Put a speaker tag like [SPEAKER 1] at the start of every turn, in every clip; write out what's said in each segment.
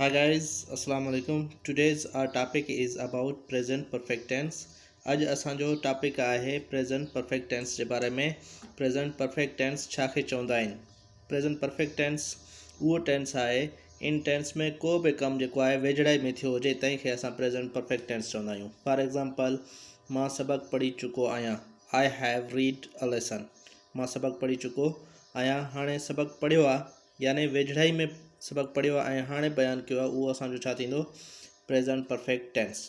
[SPEAKER 1] Hi guys, Assalamu alaikum. Today's our topic is about present perfect tense. اڄ اسان جو topic آهي present perfect tense جي باري ۾. پريزنٽ پرفيڪٽ ٽينس ڇا کي چوندا آهن؟ پريزنٽ پرفيڪٽ ٽينس اهو ٽينس آهي، ان ٽينس ۾ ڪو به ڪم جيڪو آهي ويجهڙائي ۾ ٿيو هجي تنهن کي اسان پريزنٽ پرفيڪٽ ٽينس چوندا آهيون. فار ايگزامپل، مان سبق پڙهي چڪو آهيان. I have read a lesson. مان سبق پڙهي چڪو آهيان. هاڻي سبق پڙهيو آهي يعني ويجهڙائي ۾ سبق پڙهيو آهي ۽ هاڻي بيان ڪيو آهي، اهو اسان جو ڇا ٿيندو؟ Present perfect tense.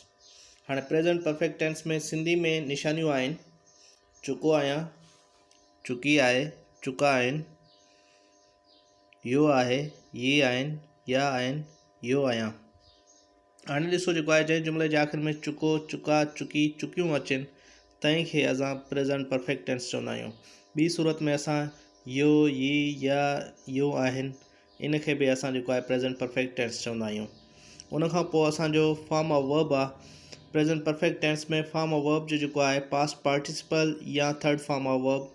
[SPEAKER 1] هاڻي پريزنٽ پرفيڪٽ ٽينس ۾ سنڌي ۾ نشانيون آهن چڪو آهيان، چڪي آهي، چڪا آهن، يو آهي، يي آهن، يا آهن، يو آهيان. هاڻي ڏسو جيڪو آهي جنهن جملي جي آخر ۾ چڪو، چڪا، چڪي، چڪيون اچن تنهن کي اسان پريزنٽ پرفيڪٽ ٽينس چوندا آهيون. ٻي صورت ۾ اسان يو، يي، يا، يو آهن ان کي به اسان جيڪو آهي پريزنٽ پرفيڪٽ ٽينس چوندا آهيون. ان کان پوء اسان جو فارم آف ورب آهي. Present perfect tense ۾ form of verb جو جيڪو آهي پاسٽ پارٽيسپل يا ٿرڊ فارم آف ورب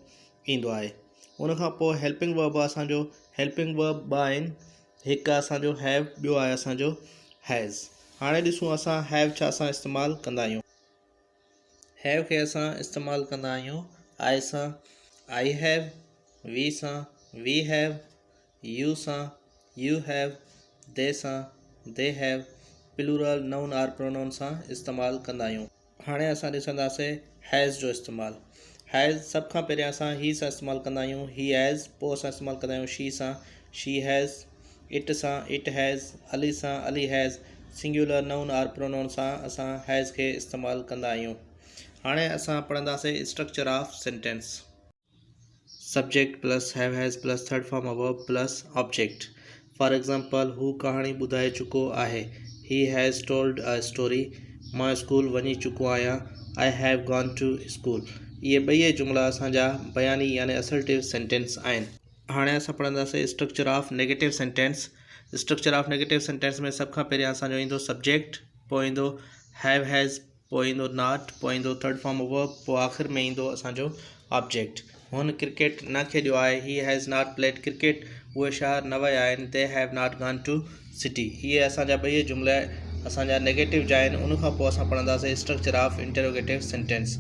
[SPEAKER 1] ايندو آهي. ان کان پوء هيلپنگ ورب آهي اسان جو. هيلپنگ ورب ٻه آهن، هڪ اسان جو have ٻيو آهي اسان جو هيز. هاڻي ڏسون اسان have ڇا سان استعمال ڪندا آهيون. Have کي اسان استعمال ڪندا آهيون آء سان I have, وي سان وي have, U سان يو have, the سان they have, plural noun or pronoun سان استعمال ڪندا آهيون. هاڻي اسان ڏسنداسين هيز جو استعمال. هيز سڀ کان پهريان اسان هي سان استعمال ڪندا آهيون، هي هيز، پوء اسان استعمال ڪندا آهيون شي سان، شي هيز، it سان، it has, Ali سان، Ali has, singular noun or pronoun سان اسان هيز کي استعمال ڪندا آهيون. هاڻي اسان پڙهنداسين structure of sentence. Subject plus have has plus third form of verb plus object. For example, هو ڪهاڻي ٻڌائي چڪو آهي. He has told a story. مان اسڪول وڃي چڪو آهيان. I have gone to school. اهي ٻئي جملا اسان جا بياني يعني Assertive sentence آهن. هاڻي اسان پڙهنداسين structure of negative sentence. Structure of negative sentence ۾ سڀ کان پهريان اسان جو ايندو سبجيڪٽ، پوء ايندو have has, پوء ايندو not, پوء ايندو ٿرڊ فارم آف ورب، پوء آخر ۾ ايندو اسان جو آبجيڪٽ. هن ڪرڪيٽ نه کيڏيو آهي، He has not played cricket. اهي شهر نه ويا آهن، They have not gone to city. اهي اسان جا ٻئي جملا اسان جا نيگيٽو جا آهن. ان کان پوء اسان پڙهنداسين اسٽرڪچر آف انٽروگيٽو سينٽينس.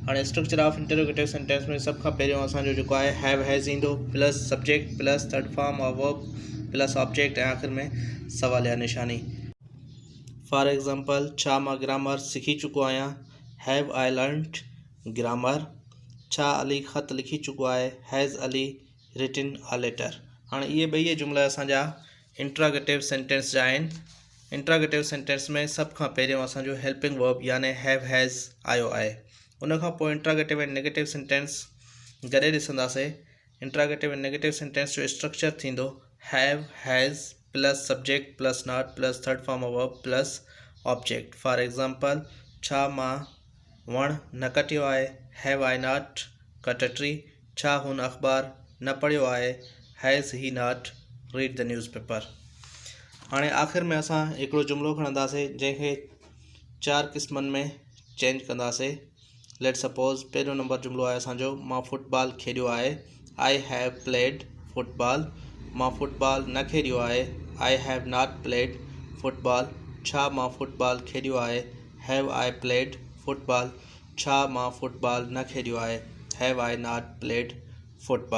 [SPEAKER 1] هاڻي اسٽرڪچر آف انٽروگيٽو سينٽينس ۾ سڀ کان پهريون اسان جو جيڪو آهي have has ايندو plus subject plus third form of verb plus object ۽ آخر ۾ سواليا نشاني. فار ايگزامپل، ڇا مان گرامر سکي چڪو آهيان؟ Have I learnt grammar؟ ڇا علي خط لکي چڪو آهي؟ Has Ali written a letter؟ هاڻي اهي ٻئي جملا اسان جا انٽراگيٽو سينٽينس جا آهن. انٽراگيٽو سينٽينس ۾ سڀ کان پهريون اسان جو هيلپنگ ورب يعني have has آيو آهي. ان کان پوء انٽراگيٽو ۽ نيگيٽو سينٽينس گڏي ڏسنداسين. انٽراگيٽو ۽ نيگيٽو سينٽينس جو اسٽرڪچر ٿيندو have, has plus subject plus not plus third form of verb plus object. For example, ڇا مان وڻ نه ڪٽيو آهي؟ Have I not cut a tree؟ ڇا هن اخبار نه پڙهيو آهي؟ Has he not read the newspaper؟ هاڻي آخر ۾ اسان هڪڙو جملو کڻنداسين جنهن کي چار قسمن ۾ چينج ڪنداسين. Let suppose پهريون نمبر جملو آهي اسان جو مان فٽ بال کيڏيو آهي I have played football. مان فٽ بال نه کيڏيو آهي I have not played football. ڇا مان فٽ بال کيڏيو آهي have I played football. ڇا مان فٽ بال نه کيڏيو آهي have I not played football.